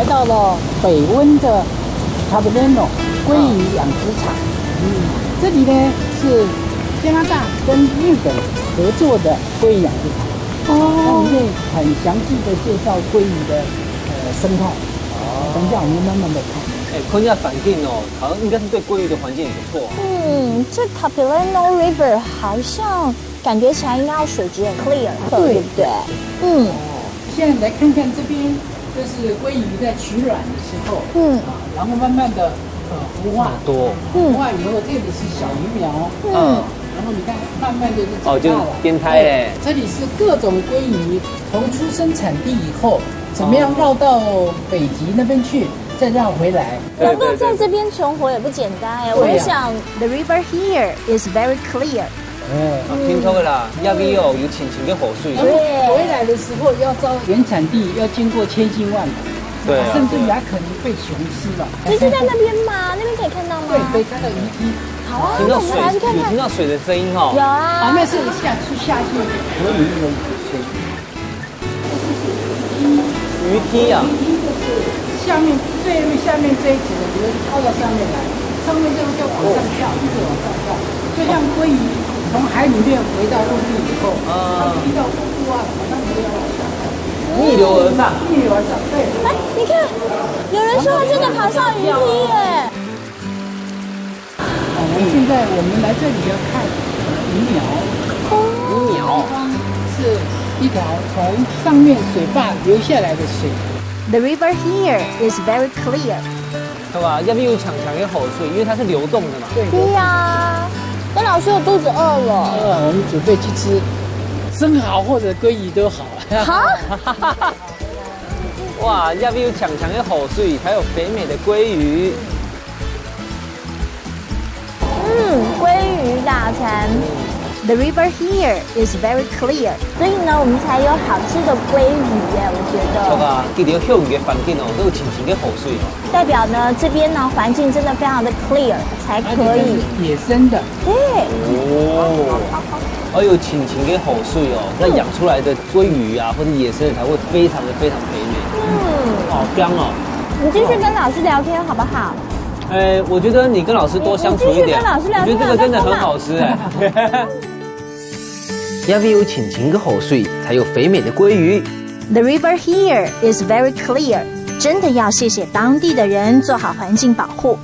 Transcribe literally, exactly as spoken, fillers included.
到了北温的 Capilano 鲑鱼养殖场。嗯，这里呢是加拿大跟日本合作的鲑鱼养殖场。哦，它里面很详细的介绍鲑鱼的呃生态。等一下我们慢慢的看。哎，看一下环境哦，好像应该是对鲑鱼的环境也不错。嗯，这 Capilano River 好像感觉起来应该要水质很 clear，对对不对？嗯，现在来看看这边，这是鲑鱼在取卵的时候，嗯啊，然后慢慢的呃孵化，多孵化以后这里是小鱼苗，嗯，然后你看慢慢就是长哦，就大了。变态嘞。这里是各种鲑鱼从出生产地以后，怎么样绕到北极那边去，再绕回来。能够在这边存活也不简单哎。我就想，the river here is very clear。嗯，听说个啦，亚比哦有清清个河水。回来的时候要到原产地，要经过千辛万苦，对啊，甚至于还可能被熊吃了。就是在那边吗？那边可以看到吗？对，可以看到鱼梯。好啊，听到水那我们来去看看。有听到水的声音哈。有啊，啊，那是下去下去河里面的水。鱼梯啊，下面最下面这一节的，比如跳到上面来，上面这样就往上跳，一直往上跳，就像鲑鱼从海里面回到陆地以后，它踢到瀑布啊，好像没有往下跳，逆流而上。逆流而上，对。哎，你看，有人说他真的爬上鱼梯耶。我们现在我们来这里要看鱼苗，鱼苗，是一条从上面水坝流下来的水。 The river here is very clear。对吧？亚比有清清个河水，因为它是流动的嘛。对，对呀，那老师我肚子饿了。呃，我们准备去吃生蚝或者鲑鱼都好。好，哇，亚比有清清个河水，还有肥美的鲑鱼。嗯，鲑鱼大餐。The river here is very clear，所以呢，我们才有好吃的鲑鱼耶，我觉得。对吧？记得要休闲个环境哦，都有清清个河水哦。代表呢，这边呢环境真的非常的 clear，才可以。野生的，对，哦，而有清清个河水哦，那养出来的鲑鱼啊，或者野生的才会非常的非常肥美。嗯，好香哦！你继续跟老师聊天好不好？哎，我觉得你跟老师多相处一点，你你继续跟老师聊天我觉得这个真的很好吃哎。亚比有清清个河水，才有肥美的鲑鱼。 The river here is very clear，真的要谢谢当地的人做好环境保护。